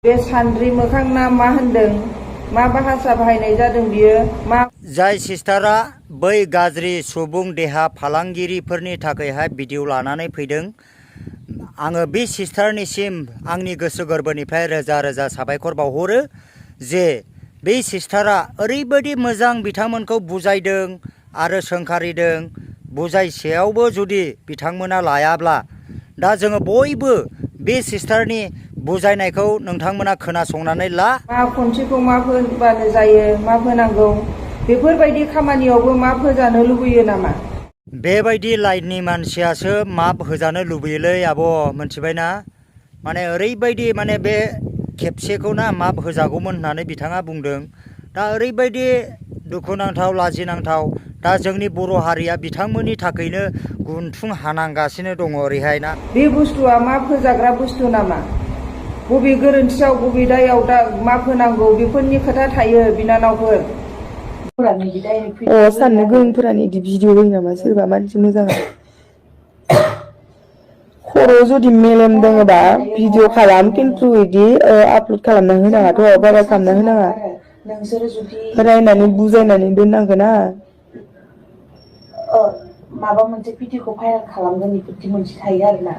बे सान्द्रि मोखां ना मा होनदों मा भाषा बाहायनाय जादों बियो मा जाय सिस्टारा बै गाज्रि सुबुं देहा फालांगिरिफोरनि थाखायहाय भिडिअ लानानै फैदों आङो बे सिस्टारनिसिम आंनि गोसो गोरबोनिफ्राय रोजा रोजा साबायखर बावहरो जे बे सिस्टारा ओरैबायदि मोजां बिथांमोनखौ बुजायदों आरो सोंखारिदों बुजायसेयावबो जुदि बिथांमोना लायाब्ला दा जोङो बयबो बे सिस्टारनि बुजायनायखौ नोंथांमोना खोनासंनानै ला मा खनसेखौ मा फोबानो जायो मा फोनांगौ बेफोरबायदि खामानियावबो मा फोजानो लुबैयो नामा बेबायदि लाइननि मानसियासो माप होजानो लुबैयोलै आब' मोनथिबायना माने ओरैबायदि माने बे खेबसेखौ ना माप होजागौमोन होननानै बिथाङा बुंदों दा ओरैबायदि दुखुनांथाव लाजिनांथाव दा जोंनि बर' हारिया बिथांमोननि थाखायनो गुनथुं हानांगासिनो दङ ओरैहाय ना बे बुस्थुआ मा फोजाग्रा बुस्थु नामा बबे गोरोन्थियाव बबे दायाव दा मा फोनांगौ बेफोरनि खोथा थायो बिनानावफोर साननो गोरोंफोरानो इदि भिडिअ होयो नामा सोरबा मानसि मोजाङा खर' जुदि मेलेम दङबा भिडिअ खालाम खिन्थु इदि आपल'ड खालामना होनाङाथ' बारा खालामना होनाङा रायनानै बुजायनानै दोननांगोन ना माबा मोनसे भिडिअखौ भाइरेल खालामगोन बेफोरदि मोनसे थायो आरोना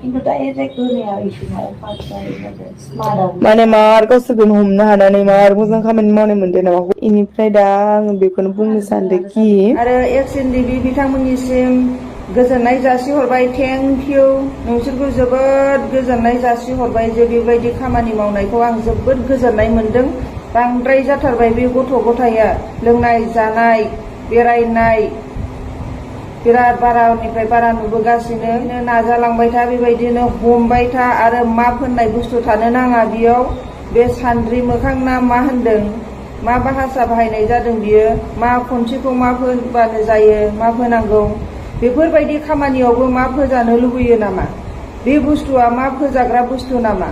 खिन्थु डाइरेक्ट होनाया इसोरनाव माने मार गावसोरखौनो हमनो हानानै मार मोजां खामानि मावनाय मोनदों नामा इनिफ्राय दा आं बेखौनो बुंनो सानदोंखि आरो एक्स एनडिबि बिथांमोननिसिम गोजोननाय जासिहरबाय थेंक इउ नोंसोरखौ जोबोद गोजोननाय जासिहरबाय जे बेबायदि खामानि मावनायखौ आं जोबोद गोजोननाय मोनदों बांद्राय जाथारबाय बे गथ' गथाया लोंनाय जानाय बेरायनाय बिराद बारानिफ्राय बारा नुबोगासिनो नाजालांबाय था बेबायदिनो हमबाय था आरो मा फोननाय बुस्थु थानो नाङा बेयाव बे सान्द्रि मोखां ना मा होनदों मा भाषा बाहायनाय जादों बियो मा खनसेखौ मा फोबानो जायो मा फोनांगौ बेफोरबायदि खामानियावबो मा फोजानो लुबैयो नामा बे बुस्थुआ मा फोजाग्रा बुस्थु नामा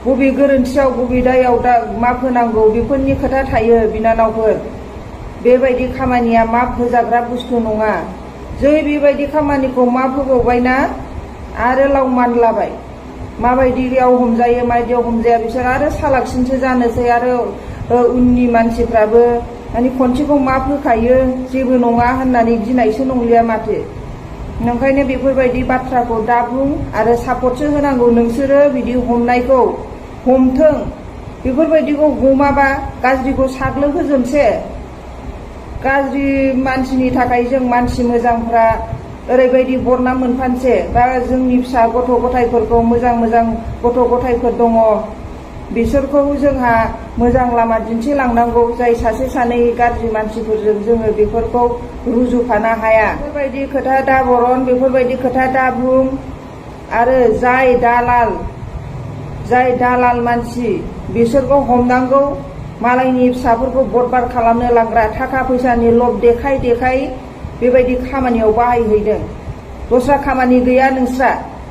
बबे गोरोन्थियाव बबे दायाव दा मा फोनांगौ बेफोरनि खोथा थायो बिनानावफोर बेबायदि खामानिया मा फोजाग्रा बुस्थु नङा जै बेबायदि खामानिखौ मा फोबावबायना आरो लाव मानलाबाय माबायदियाव हमजायो माबायदियाव हमजाया बिसोर आरो सालाकसिनसो जानोसै आरो उननि मानसिफ्राबो माने खनसेखौ मा फोखायो जेबो नङा होननानै गिनायसो नंलिया माथो ओंखायनो बेफोरबायदि बाथ्राखौ दा बुं आरो सापर्टसो होनांगौ नोंसोरो बिदि हमनायखौ हमथों बेफोरबायदिखौ हमाबा गाज्रिखौ साग्लोबहोजोबसै गाज्रि मानसिनि थाखाय जों मानसि मोजांफ्रा ओरैबायदि बरनाम मोनफानसै बा जोंनि फिसा गथ' गथायफोरखौ मोजां मोजां गथ' गथायफोर दङ बिसोरखौ जोंहा मोजां लामा दिन्थिलांनांगौ जाय सासे सानै गाज्रि मानसिफोरजों जोङो बेफोरखौ रुजुफानो हाया बेफोरबायदि खोथा दा बरन बेफोरबायदि खोथा दा बुं आरो जाय दालाल मानसि बिसोरखौ हमनांगौ मालायनि फिसाफोरखौ बरबाद खालामनो लांग्रा थाखा फैसानि लब देखाय बेबायदि खामानियाव बाहायहैदों दस्रा खामानि गैया नोंस्रा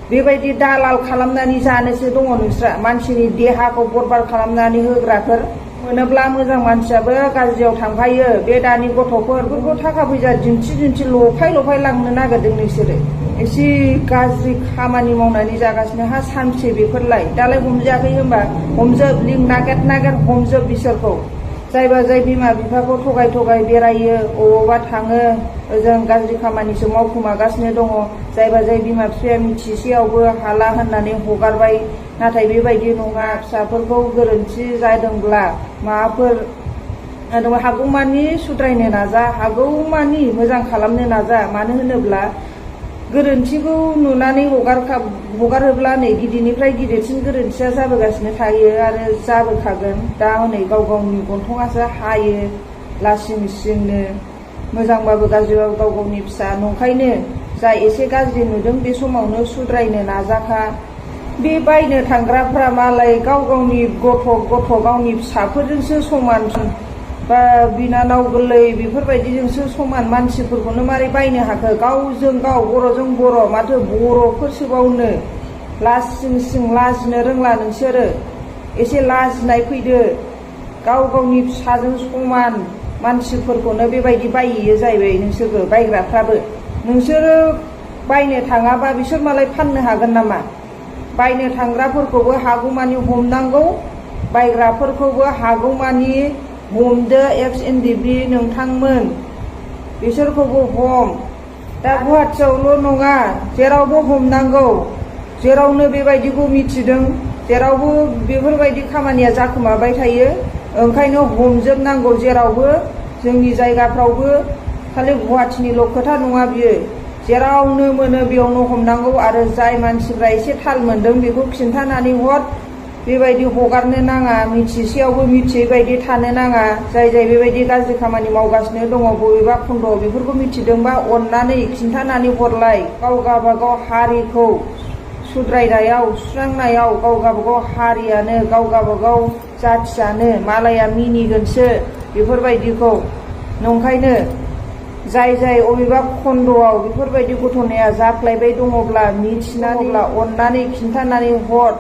बेबायदि दालाल खालामनानै जानोसो दङ नोंस्रा मानसिनि देहाखौ बरबाद खालामनानै होग्राफोर मोनोब्ला मोजां मानसियाबो गाज्रियाव थांफायो बे दानि गथ'फोरखौ थाखा फैसा दिन्थि लफाय लांनो नागिरदों नोंसोरो एसे गाज्रि खामानि मावनानै जागासिनो हा सानसे बेफोरलाय दालाय हमजायाखै होनबा हमजोब लिंक नागिर हमजोब बिसोरखौ जायबा जाय बिमा बिफाखौ थगाय बेरायो अबावबा थाङो ओजों गाज्रि खामानिसो मावखुमागासिनो दङ जायबा जाय बिमा बिफाया मिथिसेयावबो हाला होननानै हगारबाय नाथाय बेबायदि नङा फिसाफोरखौ गोरोन्थि जादोंब्ला माबाफोर हागौमानि सुद्रायनो नाजा हागौमानि मोजां खालामनो नाजा मानो होनोब्ला गोरोन्थिखौ नुनानै हगारोब्ला नै गिदिरनिफ्राय गिदिरसिन गोरोन्थिया जाबोगासिनो थायो आरो जाबोखागोन दा हनै गाव गावनि गन्थङासो हायो लासिं सिंनो मोजांबाबो गाज्रिबाबो गाव गावनि फिसा नंखायनो जा एसे गाज्रि नुदों बे समावनो सुद्रायनो नाजाखा बे बायनो थांग्राफ्रा मालाय गाव गावनि गथ' गावनि फिसाफोरजोंसो समान बा बिनानाव गोरलै बेफोरबायदिजोंसो समान मानसिफोरखौनो मारै बायनो हाखो गावजों गाव बर'जों बर' माथो बर'फोरसोबावनो लासिं लाजिनो रोंला नोंसोरो एसे लाजिनाय फैदो गाव गावनि फिसाजों समान मानसिफोरखौनो बेबायदि बायहैयो जाहैबाय नोंसोरबो बायग्राफ्राबो नोंसोरो बायनो थाङाबा बिसोर मालाय फाननो हागोन नामा बायनो थांग्राफोरखौबो हागौमानि हमनांगौ, बायग्राफोरखौबो हागौमानि हमदो। एक्स एनडिपि नोंथांमोन बिसोरखौबो हम। दा गुवाहाटियावल' नङा, जेरावबो हमनांगौ। जेरावनो बेबायदिखौ मिथिदों, जेरावबो बेफोरबायदि खामानिया जाखोमाबाय थायो, ओंखायनो हमजोबनांगौ जेरावबो। जोंनि जायगाफ्रावबो खालि गुवाहाटिनिल' खोथा नङा बियो, जेरावनो मोनो बेयावनो हमनांगौ। आरो जाय मानसिफ्रा एसे थाल मोनदों बेखौ खिन्थानानै हर। बेबायदि हगारनो नाङा, मिथिसेयावबो मिथियै बायदि थानो नाङा। जाय जाय बेबायदि गाज्रि खामानि मावगासिनो दङ बबेबा खन्द'आव, बेफोरखौ मिथिदोंबा अननानै खिन्थानानै हरलाय। गाव गावबागाव हारिखौ सुद्रायनायाव, सुस्रांनायाव गाव गावबागाव हारियानो, गाव गावबागाव जाथियानो मालाया मिनिगोनसो बेफोरबायदिखौ। नंखायनो जाय जाय अबेबा खन्द'आव बेफोरबायदि घटनाया जाफ्लायबाय दङब्ला, मिथिनानै अननानै खिन्थानानै हर।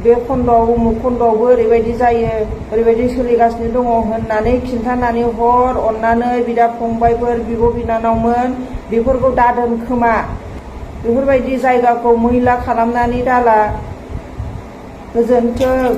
बे खन्द'आव उमुक खन्द'आवबो ओरैबायदि जायो, ओरैबायदि सोलिगासिनो दङ होननानै खिन्थानानै हर। अननानै बिदा फंबायफोर, बिब' बिनानावमोन, बेफोरखौ दादोनखोमा। बेफोरबायदि जायगाखौ मैला खालामनानै दाला। गोजोन्थों।